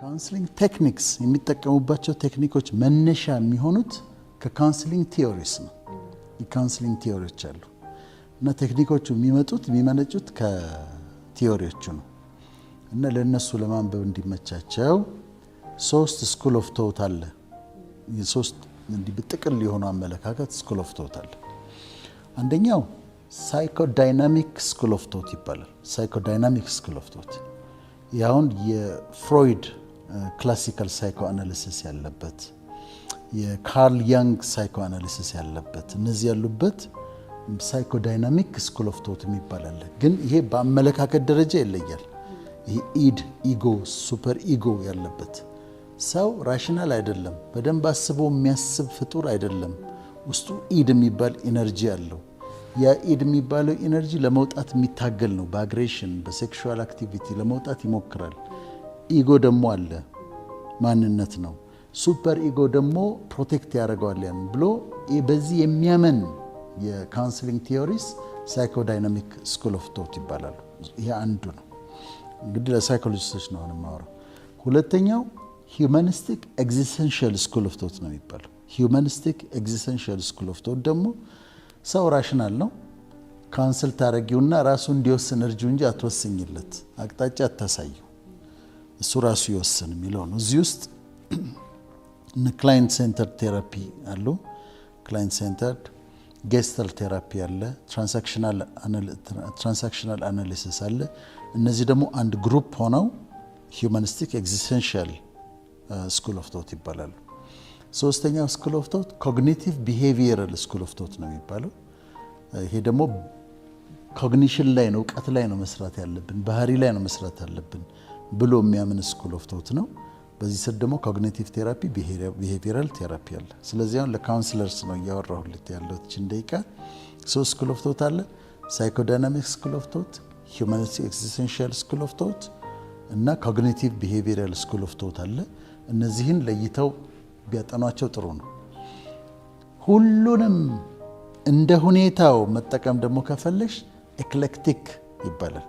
Counseling techniques፣ የሚጠቀሙባቸው ቴክኒኮች መነሻ የሚሆኑት ከ counseling theories ነው። የ counseling theory ዎች አሉ እና ቴክኒኮቹ የሚመጡት፣ የሚመነጩት ከ theory ዎቹ ነው። እና ለእነሱ ለማንበብ እንዲመቻቸው ሶስት school of thought አለ። ሶስት እንዲህ ብጥቅል የሆኑ አመለካከት school of thought አለ። አንደኛው psychodynamic school of thought ይባላል። Psychodynamic school of thought ያሁን የፍሮይድ classical psychoanalysis ያለበት፣ የካርል ያንግ psychoanalysis ያለበት፣ እነዚህ ያሉበት psychodynamic school of thought የሚባል አለ። ግን ይሄ በአመለካከት ደረጃ ይለያል። ይሄ id፣ ego፣ super ego ያለበት፣ ሰው rational አይደለም፣ በደንብ አስቦ የሚያስብ ፍጡር አይደለም። ውስጡ id የሚባል energy አለው። ያ id የሚባለው energy ለመውጣት የሚታገል ነው። በ aggression፣ በ sexual activity ለመውጣት ይሞክራል። Ego ደግሞ አለ፣ ማንነት ነው። Super ego ደግሞ protect ያደርገዋል ያን ብሎ በዚህ የሚያምን የ counseling theories psychodynamic school of thought ይባላሉ። ይሄ አንዱ ነው። እንግዲህ ለሳይኮሎጂስቶች ነው አሁን የማወራው። ሁለተኛው humanistic existential school of thought ነው የሚባለው። Humanistic existential school of thought ደግሞ ሰው rational ነው። Counsel ታረጊውና ራሱ እንዲወስን እርጂው እንጂ አትወስኝለት፣ አቅጣጫ አታሳዪው፣ እሱ ራሱ ይወስን የሚለው ነው። እዚህ ውስጥ client centered therapy አሉ። Client centered Gestalt therapy አለ፣ transactional analysis አለ። እነዚህ ደግሞ አንድ group ሆነው humanistic existential school of thought ይባላሉ። ሶስተኛው school of thought cognitive behavioral school of thought ነው የሚባለው። ይሄ ደግሞ cognition ላይ ነው፣ እውቀት ላይ ነው መስራት ያለብን፣ ባህሪ ላይ ነው መስራት ያለብን ብሎ የሚያምን school of thought ነው። በዚህ ስር ደግሞ cognitive therapy፣ behavioral therapy አለ። ስለዚህ አሁን ለ counselors ነው እያወራሁልት ያለሁት ይህችን ደቂቃ። ሶስት school of thought አለ። Psychodynamic school of thought፣ humanistic existential school of thought እና cognitive behavioral school of thought አለ። እነዚህን ለይተው ቢያጠኗቸው ጥሩ ነው። ሁሉንም እንደ ሁኔታው መጠቀም ደግሞ ከፈለሽ eclectic ይባላል።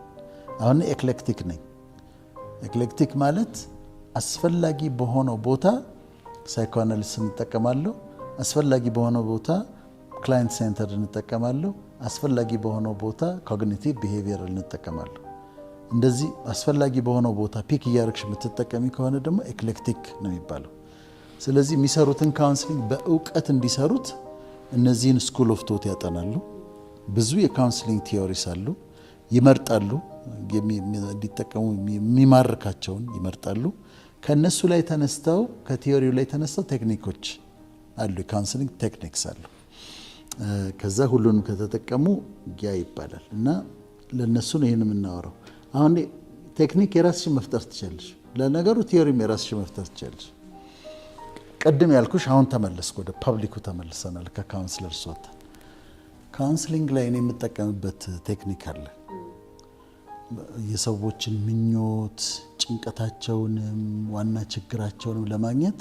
አሁን eclectic ነኝ። Eclectic ማለት አስፈላጊ በሆነው ቦታ psychoanalysis እንጠቀማለሁ፣ አስፈላጊ በሆነው ቦታ client centered እንጠቀማለሁ፣ አስፈላጊ በሆነው ቦታ cognitive behavioral እንጠቀማለሁ። እንደዚህ አስፈላጊ በሆነው ቦታ pick እያደረግሽ የምትጠቀሚ ከሆነ ደግሞ eclectic ነው የሚባለው። ስለዚህ የሚሰሩትን counseling በእውቀት እንዲሰሩት እነዚህን school of thought ያጠናሉ። ብዙ የ counseling theories አሉ፣ ይመርጣሉ። እንዲጠቀሙ የሚማርካቸውን ይመርጣሉ። ከእነሱ ላይ ተነስተው፣ ከ theory ው ላይ ተነስተው ቴክኒኮች አሉ፣ የ counseling techniques አሉ። ከዛ ሁሉንም ከተጠቀሙ ያ ይባላል እና ለእነሱ ነው ይህን የምናወራው። አሁን ቴክኒክ የራስሽን መፍጠር ትችላለሽ። ለነገሩ theory ም የራስሽን መፍጠር ትችላለሽ። ቅድም ያልኩሽ አሁን ተመለስኩ፣ ወደ public ኩ ተመልሰናል። ከ counselors ወጥተን counseling ላይ እኔ የምጠቀምበት ቴክኒክ አለ። የሰዎችን ምኞት፣ ጭንቀታቸውንም ዋና ችግራቸውንም ለማግኘት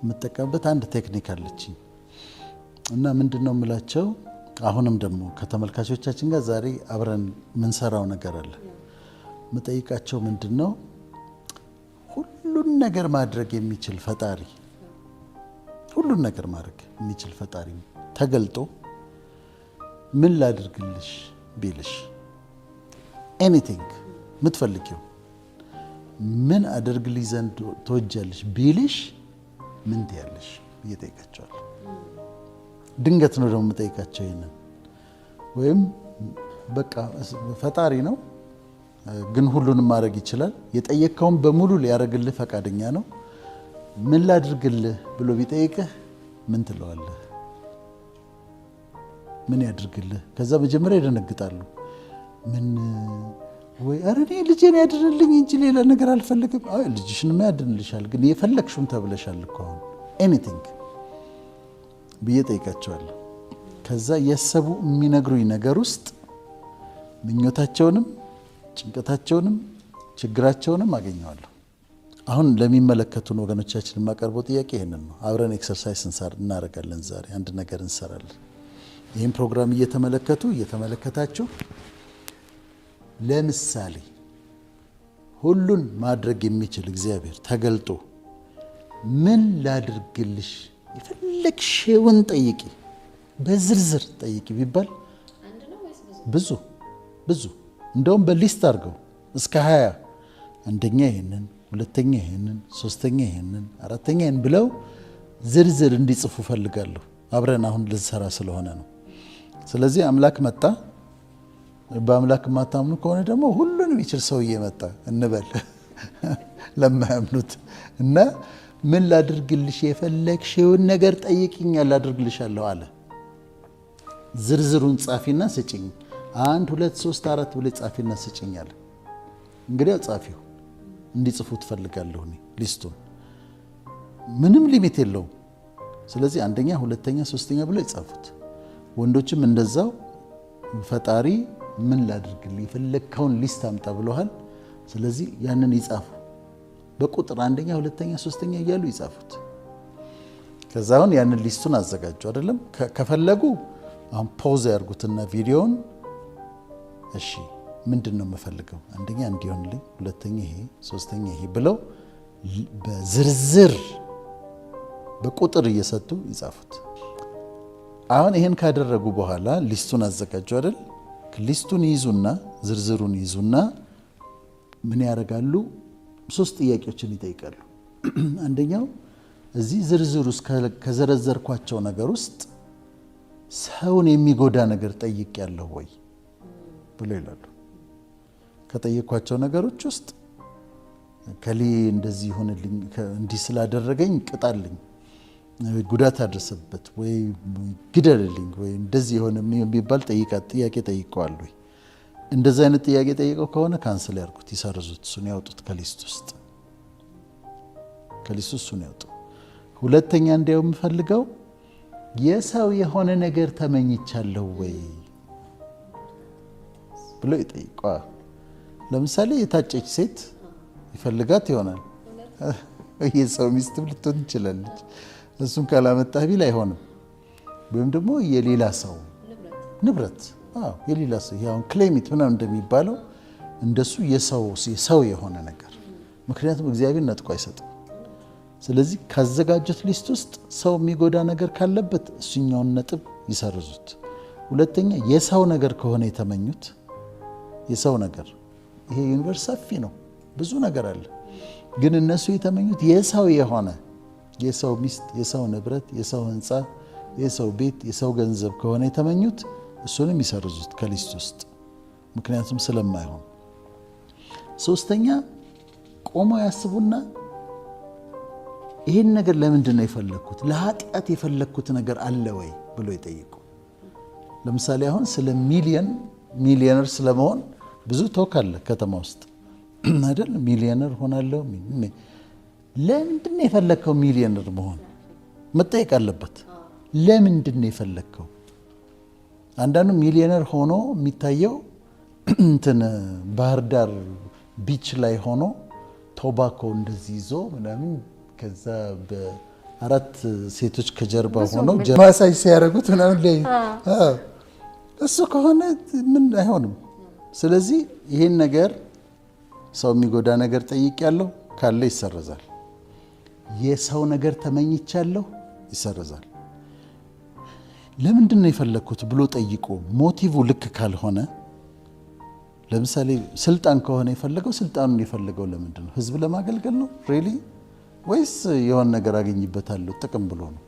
የምጠቀምበት አንድ ቴክኒክ አለችኝ እና ምንድን ነው የምላቸው፣ አሁንም ደግሞ ከተመልካቾቻችን ጋር ዛሬ አብረን የምንሰራው ነገር አለ። የምጠይቃቸው ምንድን ነው፣ ሁሉን ነገር ማድረግ የሚችል ፈጣሪ፣ ሁሉን ነገር ማድረግ የሚችል ፈጣሪ ተገልጦ ምን ላድርግልሽ ቢልሽ፣ anything የምትፈልጊው ምን አደርግልሽ ዘንድ ትወጃለሽ ቢልሽ ምን ትያለሽ ብዬ እጠይቃቸዋለሁ። ድንገት ነው ደግሞ የምጠይቃቸው ይሄንን። ወይም በቃ ፈጣሪ ነው ግን ሁሉንም ማድረግ ይችላል። የጠየቅከውን በሙሉ ሊያደርግልህ ፈቃደኛ ነው። ምን ላድርግልህ ብሎ ቢጠይቅህ ምን ትለዋለህ? ምን ያድርግልህ? ከዛ መጀመሪያ ይደነግጣሉ። ምን ወይ ኧረ እኔ ልጄን ያድንልኝ እንጂ ሌላ ነገር አልፈልግም። አይ ልጅሽንማ ያድንልሻል፣ ግን የፈለግሽውን ተብለሻል እኮ አሁን፣ anything ብዬ ጠይቃቸዋለሁ። ከዛ እያሰቡ የሚነግሩኝ ነገር ውስጥ ምኞታቸውንም ጭንቀታቸውንም ችግራቸውንም አገኘዋለሁ። አሁን ለሚመለከቱን ወገኖቻችን የማቀርበው ጥያቄ ይህንን ነው። አብረን exercise እናደርጋለን። ዛሬ አንድ ነገር እንሰራለን። ይህን ፕሮግራም እየተመለከቱ፣ እየተመለከታችሁ ለምሳሌ ሁሉን ማድረግ የሚችል እግዚአብሔር ተገልጦ ምን ላድርግልሽ የፈለግሽውን ጠይቂ፣ በዝርዝር ጠይቂ ቢባል ብዙ ብዙ፣ እንደውም በ list አድርገው እስከ 20፣ አንደኛ ይሄንን፣ ሁለተኛ ይሄንን፣ ሶስተኛ ይሄንን፣ አራተኛ ይሄን ብለው ዝርዝር እንዲጽፉ ፈልጋለሁ። አብረን አሁን ልንሰራ ስለሆነ ነው። ስለዚህ አምላክ መጣ። በአምላክ የማታምኑ ከሆነ ደግሞ ሁሉንም የሚችል ሰውዬ መጣ እንበል ለማያምኑት፣ እና ምን ላድርግልሽ የፈለግሽውን ነገር ጠይቂኝ ላድርግልሻለሁ አለ። ዝርዝሩን ጻፊና ስጭኝ፣ አንድ፣ ሁለት፣ ሶስት፣ አራት ብለሽ ጻፊና ስጭኝ አለ። እንግዲያው ጻፊው እንዲጽፉ ትፈልጋለሁ እኔ list ኡን፣ ምንም limit የለውም። ስለዚህ አንደኛ፣ ሁለተኛ፣ ሶስተኛ ብለው ይጻፉት። ወንዶችም እንደዛው ፈጣሪ ምን ላድርግልህ የፈለግከውን list አምጣ ብለዋል። ስለዚህ ያንን ይጻፉ በቁጥር፣ አንደኛ፣ ሁለተኛ፣ ሶስተኛ እያሉ ይጻፉት። ከዛ አሁን ያንን list ኡን አዘጋጁ አይደለም። ከፈለጉ አሁን pause ያርጉትና ቪዲዮውን፣ እሺ ምንድን ነው የምፈልገው? አንደኛ እንዲሆንልኝ፣ ሁለተኛ ይሄ፣ ሶስተኛ ይሄ ብለው በዝርዝር በቁጥር እየሰጡ ይጻፉት። አሁን ይሄን ካደረጉ በኋላ list ኡን አዘጋጁ አይደል? List ኡን ይይዙና፣ ዝርዝሩን ይይዙና ምን ያደርጋሉ? ሶስት ጥያቄዎችን ይጠይቃሉ። አንደኛው፣ እዚህ ዝርዝር ውስጥ ከዘረዘርኳቸው ነገር ውስጥ ሰውን የሚጎዳ ነገር ጠይቄያለሁ ወይ ብሎ ይላሉ። ከጠየኳቸው ነገሮች ውስጥ ከሌ እንደዚህ ይሆንልኝ፣ እንዲህ ስላደረገኝ ቅጣልኝ፣ ጉዳት አድርሰበት ወይ ግደልልኝ ወይ እንደዚህ የሆነ የሚባል ጥያቄ ጠይቀዋል ወይ? እንደዚህ አይነት ጥያቄ ጠይቀው ከሆነ cancel ያርጉት፣ ይሰርዙት፣ እሱን ያውጡት ከ list ውስጥ፣ ከ list ውስጥ እሱን ያውጡ። ሁለተኛ እንዲያው የምፈልገው የሰው የሆነ ነገር ተመኝቻለሁ ወይ ብሎ ይጠይቋ። ለምሳሌ የታጨች ሴት ይፈልጋት ይሆናል። የሰው ሚስትም ልትሆን ትችላለች። እሱን ካላመጣህ ቢል አይሆንም። ወይም ደግሞ የሌላ ሰው ንብረት፣ አዎ የሌላ ሰው፣ ይሄ አሁን claim it ምናምን እንደሚባለው እንደሱ የሰው የሆነ ነገር። ምክንያቱም እግዚአብሔር ነጥቆ አይሰጥም። ስለዚህ ካዘጋጁት list ውስጥ ሰው የሚጎዳ ነገር ካለበት እሱኛውን ነጥብ ይሰርዙት። ሁለተኛ የሰው ነገር ከሆነ የተመኙት፣ የሰው ነገር፣ ይሄ universe ሰፊ ነው፣ ብዙ ነገር አለ። ግን እነሱ የተመኙት የሰው የሆነ፣ የሰው ሚስት፣ የሰው ንብረት፣ የሰው ህንፃ፣ የሰው ቤት፣ የሰው ገንዘብ ከሆነ የተመኙት እሱንም ይሰርዙት ከ list ውስጥ፣ ምክንያቱም ስለማይሆን። ሶስተኛ ቆመው ያስቡና ይህን ነገር ለምንድን ነው የፈለግኩት? ለኃጢአት የፈለግኩት ነገር አለ ወይ ብሎ ይጠይቁ። ለምሳሌ አሁን ስለ ሚሊየነር ስለመሆን ብዙ talk አለ ከተማ ውስጥ አይደል? ሚሊየነር ሆናለሁ። ለምንድን ነው የፈለግከው ሚሊየነር መሆን? መጠየቅ አለበት። ለምንድን ነው የፈለግከው? አንዳንዱ ሚሊየነር ሆኖ የሚታየው እንትን ባህር ዳር beach ላይ ሆኖ tobacco እንደዚህ ይዞ ምናምን፣ ከዛ በአራት ሴቶች ከጀርባ ሆነው ማሳጅ ሲያደርጉት ምናምን ላይ፣ እሱ ከሆነ ምን አይሆንም። ስለዚህ ይሄን ነገር ሰው የሚጎዳ ነገር ጠይቄያለሁ ካለ ይሰረዛል። የሰው ነገር ተመኝቻለሁ፣ ይሰረዛል። ለምንድን ነው የፈለግኩት ብሎ ጠይቆ motive ልክ ካልሆነ፣ ለምሳሌ ስልጣን ከሆነ የፈለገው፣ ስልጣኑን የፈለገው ለምንድን ነው? ህዝብ ለማገልገል ነው really ወይስ የሆነ ነገር አገኝበታለሁ ጥቅም ብሎ ነው?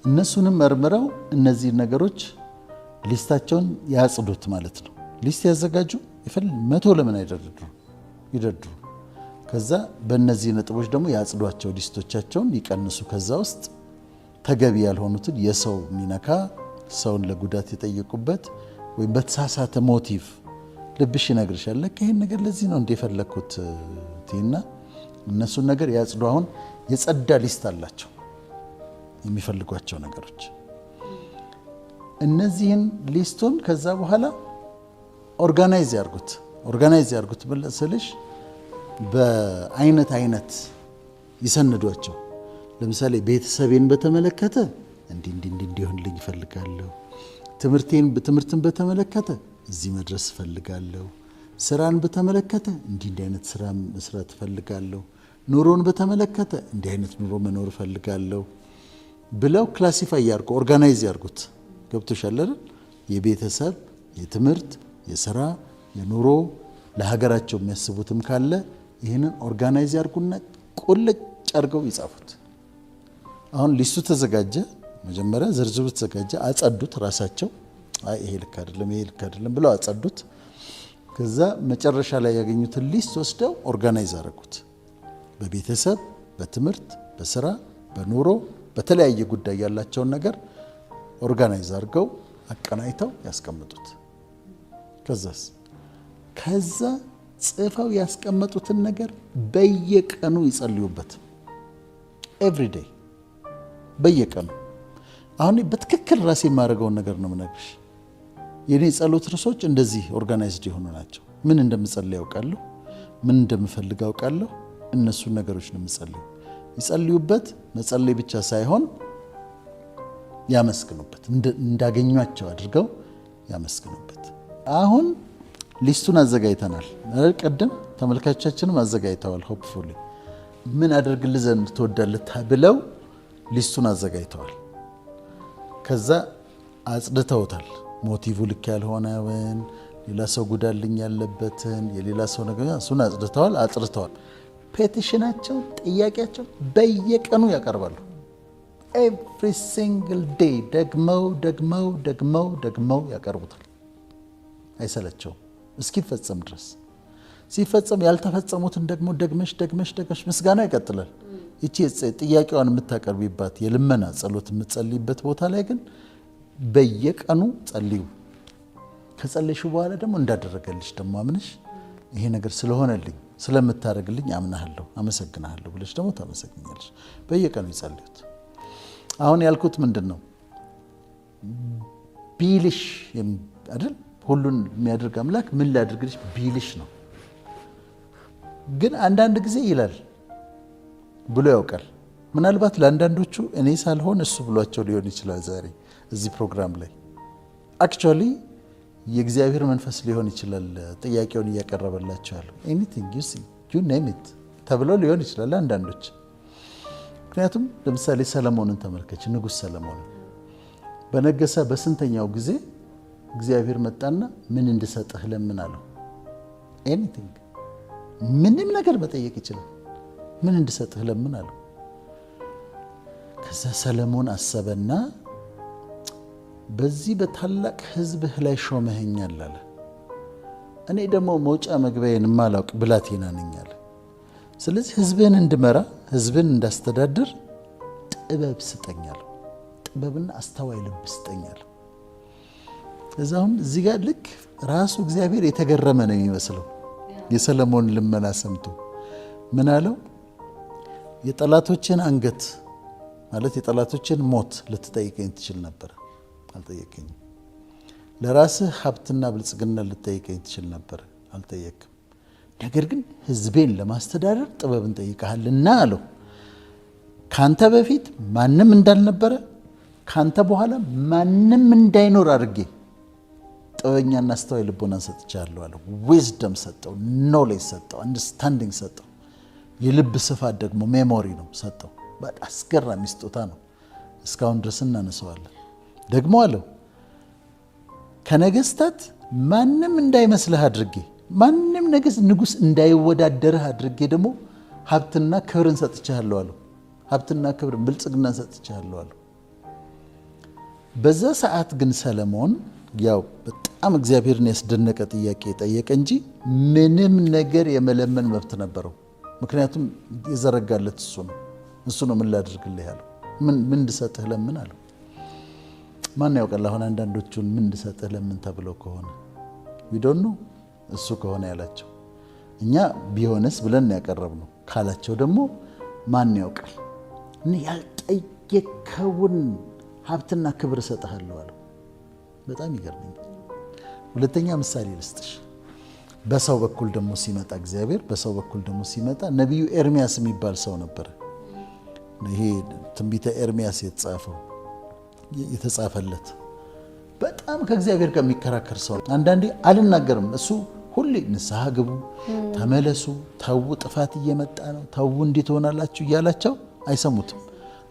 እነሱንም መርምረው እነዚህ ነገሮች list ኣቸውን ያጽዱት ማለት ነው። List ያዘጋጁ፣ 100 ለምን አይደረድሩ? ይደርድሩ። ከዛ በእነዚህ ነጥቦች ደግሞ ያጽዷቸው፣ list ኦቻቸውን ይቀንሱ። ከዛ ውስጥ ተገቢ ያልሆኑትን፣ የሰው የሚነካ፣ ሰውን ለጉዳት የጠየቁበት ወይም በተሳሳተ motive፣ ልብሽ ይነግርሻል። ለካ ይሄን ነገር ለዚህ ነው እንደ የፈለግኩት ትይና እነሱን ነገር ያጽዱ። አሁን የጸዳ list አላቸው የሚፈልጓቸው ነገሮች። እነዚህን list ኡን ከዛ በኋላ organize ያርጉት። Organize ያርጉት ስልሽ በአይነት አይነት ይሰንዷቸው። ለምሳሌ ቤተሰቤን በተመለከተ እንዲህ እንዲህ እንዲህ እንዲሆንልኝ እፈልጋለሁ። ትምህርቴን ትምህርትን በተመለከተ እዚህ መድረስ እፈልጋለሁ። ስራን በተመለከተ እንዲህ እንዲህ አይነት ስራ መስራት እፈልጋለሁ፣ ኑሮን በተመለከተ እንዲህ አይነት ኑሮ መኖር እፈልጋለሁ ብለው classify ያርጉ፣ organize ያርጉት። ገብቶሻል አይደል? የቤተሰብ፣ የትምህርት፣ የስራ፣ የኑሮ፣ ለሀገራቸው የሚያስቡትም ካለ ይህንን organize ያርጉና ቁልጭ አድርገው ይጻፉት። አሁን list ኡ ተዘጋጀ። መጀመሪያ ዝርዝሩ ተዘጋጀ። አጸዱት ራሳቸው። አይ ይሄ ልክ አይደለም፣ ይሄ ልክ አይደለም ብለው አጸዱት። ከዛ መጨረሻ ላይ ያገኙትን list ወስደው organize አደረጉት። በቤተሰብ፣ በትምህርት፣ በስራ፣ በኑሮ፣ በተለያየ ጉዳይ ያላቸውን ነገር organize አድርገው አቀናጅተው ያስቀምጡት። ከዛስ ከዛ ጽፈው ያስቀመጡትን ነገር በየቀኑ ይጸልዩበት። Every day፣ በየቀኑ። አሁን በትክክል ራሴ የማደርገውን ነገር ነው የምነግርሽ። የኔ ጸሎት ርዕሶች እንደዚህ organized የሆኑ ናቸው። ምን እንደምጸልይ አውቃለሁ። ምን እንደምፈልግ አውቃለሁ። እነሱን ነገሮች ነው የምጸልየው። ይጸልዩበት። መጸለይ ብቻ ሳይሆን ያመስግኑበት። እንዳገኟቸው አድርገው ያመስግኑበት። አሁን list ኡን አዘጋጅተናል። ቀደም ተመልካቾቻችንም አዘጋጅተዋል። Hopefully ምን አደርግልህ ዘንድ ትወዳለህ ብለው list ኡን አዘጋጅተዋል። ከዛ አጽድተውታል። Motive ልክ ያልሆነውን፣ ሌላ ሰው ጉዳልኝ ያለበትን፣ የሌላ ሰው ነገር እሱን አጽድተዋል፣ አጥርተዋል። Petition ኣቸው፣ ጥያቄያቸው በየቀኑ ያቀርባሉ። Every single day ደግመው ደግመው ደግመው ደግመው ያቀርቡታል። አይሰለቸውም እስኪፈጸም ድረስ። ሲፈጸም ያልተፈጸሙትን ደግሞ ደግመሽ ደግመሽ ደግመሽ ምስጋና ይቀጥላል። ይቺ ጥያቄዋን የምታቀርቢባት የልመና ጸሎት የምትጸልይበት ቦታ ላይ ግን በየቀኑ ጸልዩ። ከጸለይሽ በኋላ ደግሞ እንዳደረገልሽ ደግሞ አምነሽ፣ ይሄ ነገር ስለሆነልኝ፣ ስለምታደርግልኝ አምናሃለሁ፣ አመሰግናለሁ ብለሽ ደግሞ ታመሰግኛለሽ። በየቀኑ ይጸልዩት። አሁን ያልኩት ምንድን ነው? ቢልሽ አይደል? ሁሉን የሚያደርግ አምላክ ምን ላድርግልሽ ቢልሽ ነው። ግን አንዳንድ ጊዜ ይላል ብሎ ያውቃል። ምናልባት ለአንዳንዶቹ እኔ ሳልሆን እሱ ብሏቸው ሊሆን ይችላል። ዛሬ እዚህ ፕሮግራም ላይ actually የእግዚአብሔር መንፈስ ሊሆን ይችላል ጥያቄውን እያቀረበላቸው ያለው። Anything you see, you name it ተብለው ሊሆን ይችላል አንዳንዶች። ምክንያቱም ለምሳሌ ሰለሞንን ተመልከች። ንጉሥ ሰለሞንን በነገሰ በስንተኛው ጊዜ እግዚአብሔር መጣና ምን እንድሰጥህ ለምን አለው። Anything፣ ምንም ነገር መጠየቅ ይችላል። ምን እንድሰጥህ ለምን አለው። ከዛ ሰለሞን አሰበና በዚህ በታላቅ ሕዝብህ ላይ ሾመኸኛል አለ። እኔ ደግሞ መውጫ መግቢያዬን የማላውቅ ብላቴና ነኝ አለ። ስለዚህ ሕዝብህን እንድመራ፣ ሕዝብህን እንዳስተዳድር ጥበብ ስጠኝ አለው። ጥበብና አስተዋይ ልብ ስጠኝ አለው። እዛ አሁን እዚህ ጋር ልክ ራሱ እግዚአብሔር የተገረመ ነው የሚመስለው። የሰለሞን ልመና ሰምቶ ምን አለው? የጠላቶችህን አንገት፣ ማለት የጠላቶችህን ሞት ልትጠይቀኝ ትችል ነበር፣ አልጠየቅከኝም። ለራስህ ሀብትና ብልጽግና ልትጠይቀኝ ትችል ነበር፣ አልጠየቅክም። ነገር ግን ሕዝቤን ለማስተዳደር ጥበብን ጠይቀሃልና አለው። ካንተ በፊት ማንም እንዳልነበረ፣ ካንተ በኋላ ማንም እንዳይኖር አድርጌ ጥበበኛና አስተዋይ ልቦናን ሰጥቼሃለሁ አለው። Wisdom ሰጠው፣ knowledge ሰጠው፣ understanding ሰጠው። የልብ ስፋት ደግሞ memory ነው ሰጠው። በጣም አስገራሚ ስጦታ ነው። እስካሁን ድረስ እናነሳዋለን። ደግሞ አለው፣ ከነገስታት ማንም እንዳይመስልህ አድርጌ፣ ማንም ንጉስ እንዳይወዳደርህ አድርጌ ደግሞ ሀብትና ክብርን ሰጥቼሃለሁ አለው። ሀብትና ክብርን፣ ብልጽግናን ሰጥቼሃለሁ አለው። በዛ ሰዓት ግን ሰለሞን ያው በጣም እግዚአብሔርን ያስደነቀ ጥያቄ ጠየቀ እንጂ ምንም ነገር የመለመን መብት ነበረው። ምክንያቱም የዘረጋለት እሱ ነው። እሱ ነው ምን ላድርግልህ ያለው። ምን እንድሰጥህ ለምን አለው። ማን ያውቃል? አሁን አንዳንዶቹን ምን እንድሰጥህ ለምን ተብለው ከሆነ we don't know። እሱ ከሆነ ያላቸው፣ እኛ ቢሆንስ ብለን ያቀረብነው ካላቸው ደግሞ ማን ያውቃል? እና ያልጠየከውን ሀብትና ክብር እሰጥሃለሁ አለው። በጣም ይገርመኛል። ሁለተኛ ምሳሌ ልስጥሽ። በሰው በኩል ደግሞ ሲመጣ፣ እግዚአብሔር በሰው በኩል ደግሞ ሲመጣ ነቢዩ ኤርሚያስ የሚባል ሰው ነበረ። ይሄ ትንቢተ ኤርሚያስ የተጻፈው፣ የተጻፈለት በጣም ከእግዚአብሔር ጋር የሚከራከር ሰው ነው። አንዳንዴ አልናገርም፣ እሱ ሁሌ ንስሐ ግቡ፣ ተመለሱ፣ ተዉ፣ ጥፋት እየመጣ ነው፣ ተዉ፣ እንዴት ሆናላችሁ እያላቸው አይሰሙትም።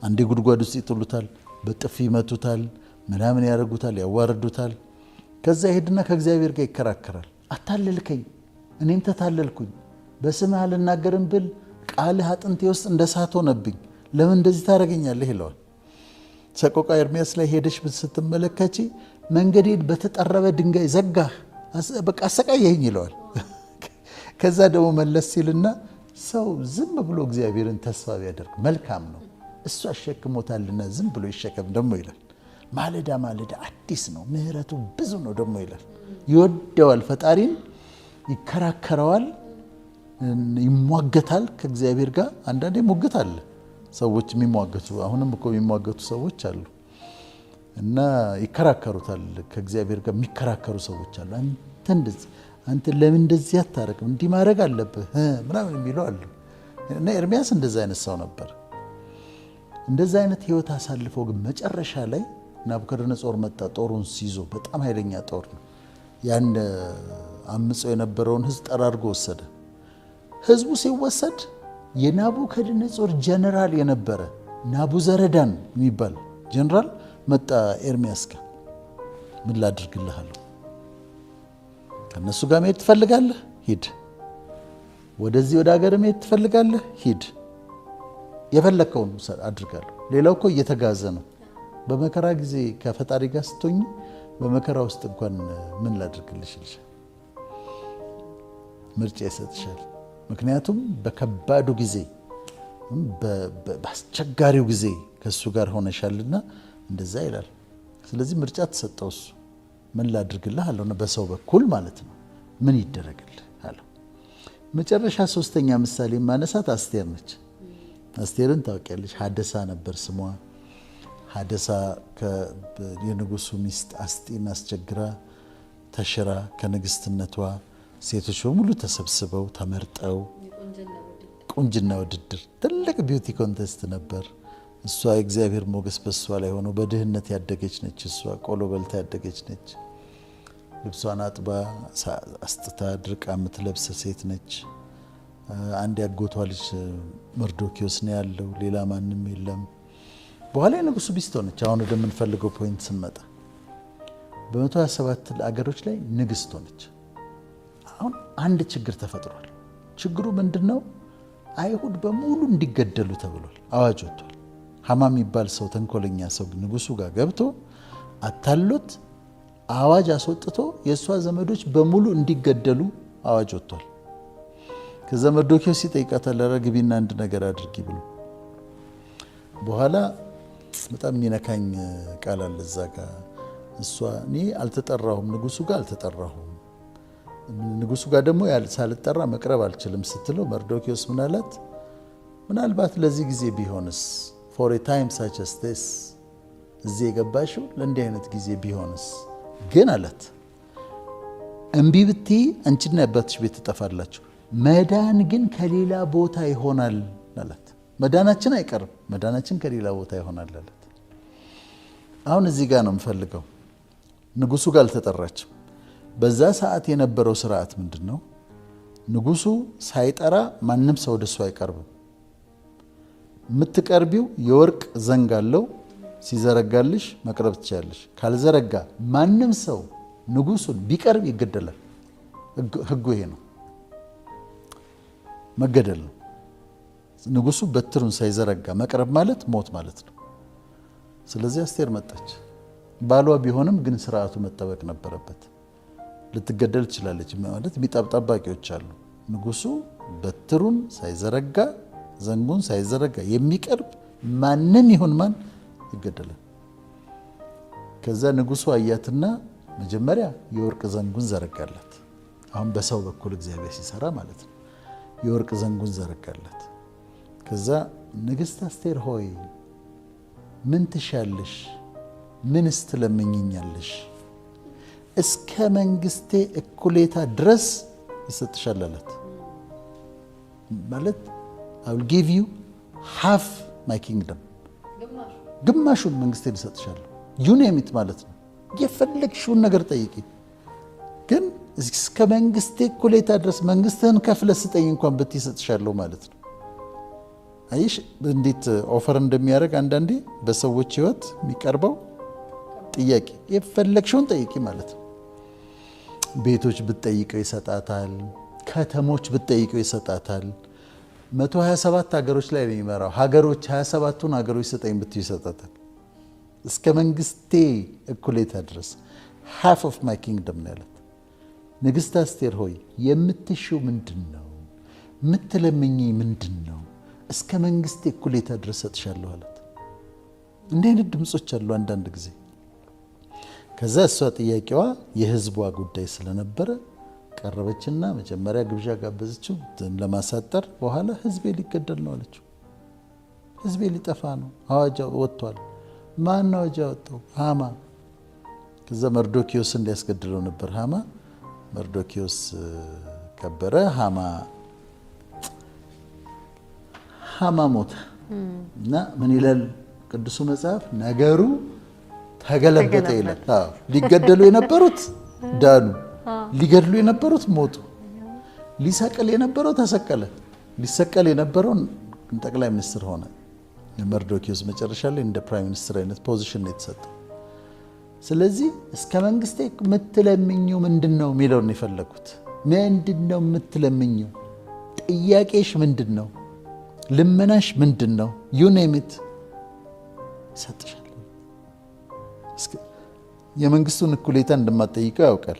አንዴ ጉድጓድ ውስጥ ይጥሉታል፣ በጥፊ ይመቱታል፣ ምናምን ያደርጉታል፣ ያዋርዱታል። ከዛ ይሄድና ከእግዚአብሔር ጋር ይከራከራል። አታለልከኝ፣ እኔም ተታለልኩኝ፣ በስምህ አልናገርም ብል ቃልህ አጥንቴ ውስጥ እንደ እሳት ሆነብኝ፣ ለምን እንደዚህ ታደርገኛለህ ይለዋል። ሰቆቃ ኤርምያስ ላይ ሄደሽ ስትመለከቺ መንገዴን በተጠረበ ድንጋይ ዘጋህ፣ በቃ አሰቃየኸኝ ይለዋል። ከዛ ደግሞ መለስ ሲልና ሰው ዝም ብሎ እግዚአብሔርን ተስፋ ቢያደርግ መልካም ነው፣ እሱ አሸክሞታልና ዝም ብሎ ይሸከም ደግሞ ይላል። ማለዳ ማለዳ አዲስ ነው፣ ምሕረቱ ብዙ ነው ደግሞ ይላል። ይወደዋል፣ ፈጣሪን ይከራከረዋል፣ ይሟገታል ከእግዚአብሔር ጋር። አንዳንዴ ሙግት አለ፣ ሰዎች የሚሟገቱ፣ አሁንም እኮ የሚሟገቱ ሰዎች አሉ እና ይከራከሩታል። ከእግዚአብሔር ጋር የሚከራከሩ ሰዎች አሉ። አንተ እንደዚህ፣ አንተ ለምን እንደዚህ አታረግም? እንዲህ ማድረግ አለብህ ምናምን የሚሉ አሉ። እና ኤርሚያስ እንደዛ አይነት ሰው ነበር። እንደዛ አይነት ህይወት አሳልፎ ግን መጨረሻ ላይ ናቡከደነጾር መጣ። ጦሩን ሲይዞ በጣም ኃይለኛ ጦር ነው። ያን አምጾ የነበረውን ህዝብ ጠራርጎ ወሰደ። ህዝቡ ሲወሰድ የናቡከደነጾር ጀነራል የነበረ ናቡዘረዳን የሚባል ጀነራል መጣ ኤርሚያስ ጋር። ምን ላድርግልህ አለው። ከእነሱ ጋር መሄድ ትፈልጋለህ? ሂድ። ወደዚህ ወደ ሀገር መሄድ ትፈልጋለህ? ሂድ። የፈለግከውን አድርጋለሁ። ሌላው እኮ እየተጋዘ ነው። በመከራ ጊዜ ከፈጣሪ ጋር ስትሆኝ በመከራ ውስጥ እንኳን ምን ላድርግልሽ ይልሻል፣ ምርጫ ይሰጥሻል። ምክንያቱም በከባዱ ጊዜ፣ በአስቸጋሪው ጊዜ ከእሱ ጋር ሆነሻልና እንደዛ ይላል። ስለዚህ ምርጫ ተሰጠው። እሱ ምን ላድርግልህ አለው፣ በሰው በኩል ማለት ነው። ምን ይደረግልህ አለው። መጨረሻ ሶስተኛ ምሳሌ ማነሳት አስቴር ነች። አስቴርን ታውቂያለሽ? ሀደሳ ነበር ስሟ። ሀደሳ የንጉሱ ሚስት አስጢን አስቸግራ ተሽራ ከንግስትነቷ፣ ሴቶች በሙሉ ተሰብስበው ተመርጠው ቁንጅና ውድድር፣ ትልቅ beauty contest ነበር። እሷ የእግዚአብሔር ሞገስ በእሷ ላይ ሆኖ በድህነት ያደገች ነች። እሷ ቆሎ በልታ ያደገች ነች። ልብሷን አጥባ አስጥታ ድርቃ የምትለብስ ሴት ነች። አንድ ያጎቷ ልጅ መርዶኪዎስ ነው ያለው፣ ሌላ ማንም የለም። በኋላ የንጉሱ ሚስት ሆነች። አሁን ወደምንፈልገው point ስንመጣ በ127 አገሮች ላይ ንግስት ሆነች። አሁን አንድ ችግር ተፈጥሯል። ችግሩ ምንድን ነው? አይሁድ በሙሉ እንዲገደሉ ተብሏል። አዋጅ ወጥቷል። ሀማ የሚባል ሰው፣ ተንኮለኛ ሰው ንጉሱ ጋር ገብቶ አታሎት አዋጅ አስወጥቶ የእሷ ዘመዶች በሙሉ እንዲገደሉ አዋጅ ወጥቷል። ከዛ መርዶኪዎስ ይጠይቃታል፣ ኧረ ግቢና አንድ ነገር አድርጊ ብሎ። በኋላ በጣም የሚነካኝ ቃል አለ እዛ ጋ። እሷ እኔ አልተጠራሁም፣ ንጉሱ ጋር አልተጠራሁም፣ ንጉሱ ጋር ደግሞ ሳልጠራ መቅረብ አልችልም ስትለው መርዶኪዎስ ምን አላት? ምናልባት ለዚህ ጊዜ ቢሆንስ፣ for a time such as this፣ እዚህ የገባሽው ለእንዲህ አይነት ጊዜ ቢሆንስ ግን አላት። እምቢ ብትይ አንቺና የአባትሽ ቤት ትጠፋላችሁ፣ መዳን ግን ከሌላ ቦታ ይሆናል አላት። መዳናችን አይቀርም፣ መዳናችን ከሌላ ቦታ ይሆናል አላት። አሁን እዚህ ጋር ነው የምፈልገው። ንጉሱ ጋር አልተጠራችም። በዛ ሰዓት የነበረው ስርዓት ምንድን ነው? ንጉሱ ሳይጠራ ማንም ሰው ወደሱ አይቀርብም። የምትቀርቢው የወርቅ ዘንግ አለው፣ ሲዘረጋልሽ መቅረብ ትችያለሽ። ካልዘረጋ ማንም ሰው ንጉሱን ቢቀርብ ይገደላል። ህጉ ይሄ ነው፣ መገደል ነው። ንጉሱ በትሩን ሳይዘረጋ መቅረብ ማለት ሞት ማለት ነው። ስለዚህ አስቴር መጣች። ባሏ ቢሆንም ግን ስርዓቱ መጠበቅ ነበረበት። ልትገደል ትችላለች ማለት ጠባቂዎች አሉ። ንጉሱ በትሩን ሳይዘረጋ፣ ዘንጉን ሳይዘረጋ የሚቀርብ ማንም ይሁን ማን ይገደላል። ከዛ ንጉሱ አያትና መጀመሪያ የወርቅ ዘንጉን ዘረጋላት። አሁን በሰው በኩል እግዚአብሔር ሲሰራ ማለት ነው። የወርቅ ዘንጉን ዘረጋላት። ከዛ ንግስት አስቴር ሆይ ምን ትሻለሽ? ምንስ ትለምኝኛለሽ? እስከ መንግስቴ እኩሌታ ድረስ ይሰጥሻል አላት። ማለት I will give you half my kingdom፣ ግማሹን መንግስቴን እሰጥሻለሁ። You name it ማለት ነው። የፈለግሽውን ነገር ጠይቂ። ግን እስከ መንግስቴ እኩሌታ ድረስ መንግስትህን ከፍለህ ስጠኝ እንኳን ብትይ እሰጥሻለሁ ማለት ነው። አየሽ እንዴት offer እንደሚያደርግ አንዳንዴ በሰዎች ህይወት የሚቀርበው ጥያቄ፣ የፈለግሽውን ጠይቂ ማለት ነው። ቤቶች ብትጠይቀው ይሰጣታል። ከተሞች ብትጠይቀው ይሰጣታል። 127 ሀገሮች ላይ ነው የሚመራው። ሀገሮች 27ቱን ሀገሮች ስጠኝ ብትይ ይሰጣታል። እስከ መንግስቴ እኩሌታ ድረስ፣ half of my kingdom ነው ያላት። ንግስት አስቴር ሆይ፣ የምትሺው ምንድን ነው? የምትለምኚኝ ምንድን ነው? እስከ መንግስቴ እኩሌታ ድረስ እሰጥሻለሁ አላት። እንዲህ አይነት ድምፆች አሉ አንዳንድ ጊዜ። ከዛ እሷ ጥያቄዋ የህዝቧ ጉዳይ ስለነበረ ቀረበችና መጀመሪያ ግብዣ ጋበዘችው ለማሳጠር። በኋላ ህዝቤ ሊገደል ነው አለችው። ህዝቤ ሊጠፋ ነው፣ አዋጅ ወጥቷል። ማን አዋጅ ያወጣው? ሃማ። ከዛ መርዶኪዮስን ሊያስገድለው ነበር ሃማ። መርዶኪዮስ ከበረ። ሃማ ሞተ እና ምን ይላል ቅዱሱ መጽሐፍ? ነገሩ ተገለበጠ ይላል። ሊገደሉ የነበሩት ዳኑ፣ ሊገድሉ የነበሩት ሞቱ፣ ሊሰቅል የነበረው ተሰቀለ፣ ሊሰቀል የነበረው ጠቅላይ ሚኒስትር ሆነ። መርዶኪዮስ መጨረሻ ላይ እንደ prime minister አይነት position ነው የተሰጠው። ስለዚህ እስከ መንግስቴ የምትለምኚው ምንድን ነው የሚለውን የፈለጉት። ምንድን ነው የምትለምኚው? ጥያቄሽ ምንድን ነው? ልመናሽ ምንድን ነው? You name it፣ እሰጥሻለሁ። የመንግስቱን እኩሌታ እንደማትጠይቀው ያውቃል፣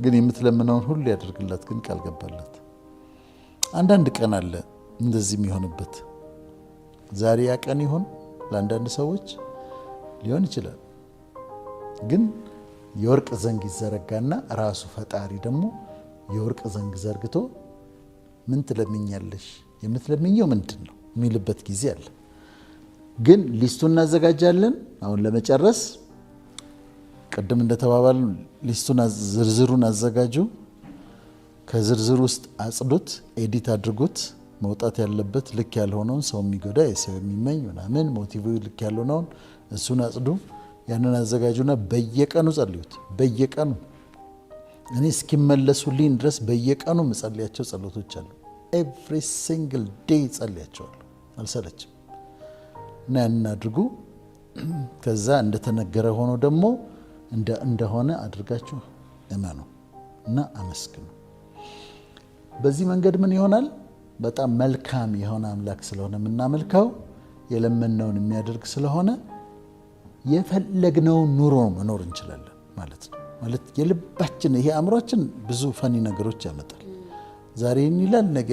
ግን የምትለምነውን ሁሉ ያደርግላት ግን ቃል ገባላት። አንዳንድ ቀን አለ እንደዚህ የሚሆንበት። ዛሬ ያ ቀን ይሆን? ለአንዳንድ ሰዎች ሊሆን ይችላል። ግን የወርቅ ዘንግ ይዘረጋና ራሱ ፈጣሪ ደግሞ የወርቅ ዘንግ ዘርግቶ ምን ትለምኛለሽ? የምትለምኘው ምንድን ነው የሚልበት ጊዜ አለ። ግን list ኡን እናዘጋጃለን። አሁን ለመጨረስ ቅድም እንደተባባል list ኡን ዝርዝሩን አዘጋጁ። ከዝርዝሩ ውስጥ አጽዱት፣ edit አድርጉት። መውጣት ያለበት ልክ ያልሆነውን፣ ሰው የሚጎዳ፣ የሰው የሚመኝ ምናምን motive ልክ ያልሆነውን እሱን አጽዱ። ያንን አዘጋጁና በየቀኑ ጸልዩት። በየቀኑ እኔ እስኪመለሱልኝ ድረስ በየቀኑ ምጸልያቸው ጸሎቶች አሉ። Every single day ጸልያቸዋለሁ፣ አልሰለችም። እና ያንን አድርጉ። ከዛ እንደተነገረ ሆኖ ደግሞ እንደሆነ አድርጋችሁ እመኑ እና አመስግኑ። በዚህ መንገድ ምን ይሆናል? በጣም መልካም የሆነ አምላክ ስለሆነ የምናመልከው፣ የለመነውን የሚያደርግ ስለሆነ የፈለግነውን ኑሮ መኖር እንችላለን ማለት ነው። ማለት የልባችን ይሄ አእምሯችን ብዙ funny ነገሮች ያመጣል። ዛሬ ይላል፣ ነገ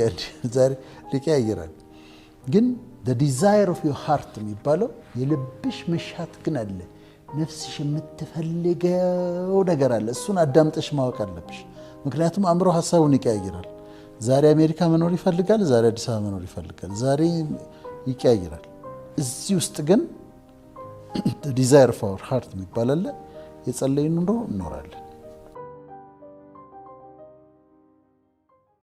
ዛሬ ሊቀያይራል። ግን desire of your heart የሚባለው የልብሽ መሻት ግን አለ። ነፍስሽ የምትፈልገው ነገር አለ። እሱን አዳምጠሽ ማወቅ አለብሽ። ምክንያቱም አእምሮ ሀሳቡን ይቀያይራል። ዛሬ አሜሪካ መኖር ይፈልጋል፣ ዛሬ አዲስ አበባ መኖር ይፈልጋል፣ ዛሬ ይቀያይራል። እዚህ ውስጥ ግን desire of our heart የሚባል አለ። የጸለይን ኑሮ እኖራለን።